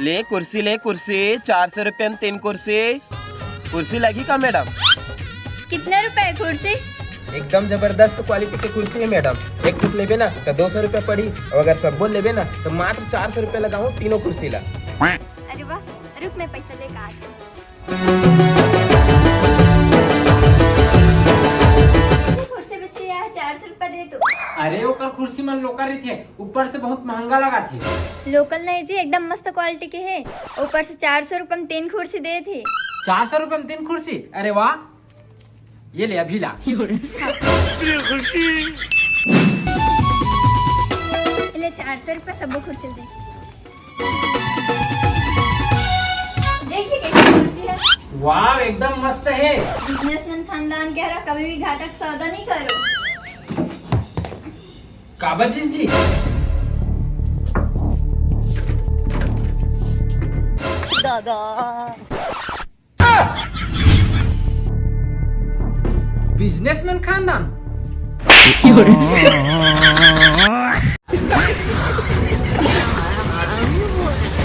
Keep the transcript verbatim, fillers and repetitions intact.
ए कुर्सी ले कुर्सी, चार सौ रुपया में तीन कुर्सी। कुर्सी लगी का मैडम? कितना रुपए है कुर्सी? एकदम जबरदस्त क्वालिटी के कुर्सी है मैडम। एक ठुक लेबे ना तो दो सौ रुपया पड़ी, और अगर सब्बो लेबे ना तो मात्र चार सौ रुपया लगाओ तीनों कुर्सी ला। अरे वाह, रुक, मैं पैसा लेकर आती हूँ। कुर्सी बिछी है, चार सौ रुपया दे तू। अरे, ओकर कुर्सी मन लोकल रहिथे, ऊपर से बहुत महंगा लगा थे। लोकल नहीं जी, एकदम मस्त क्वालिटी के है। ऊपर से चार सौ रुपया में तीन कुर्सी दे थे। चार सौ रुपया में तीन कुर्सी? अरे वाह, ये ले अभी ला। ले, चार सौ रुपया सबो कुर्सी दे। देख जी, कैसी कुर्सी है। वाह, एकदम मस्त है। बिजनेसमैन खानदान के हरा, कभी भी घाटा के सौदा नहीं करो। का बचिस जी? दादा। बिजनेसमैन खानदान।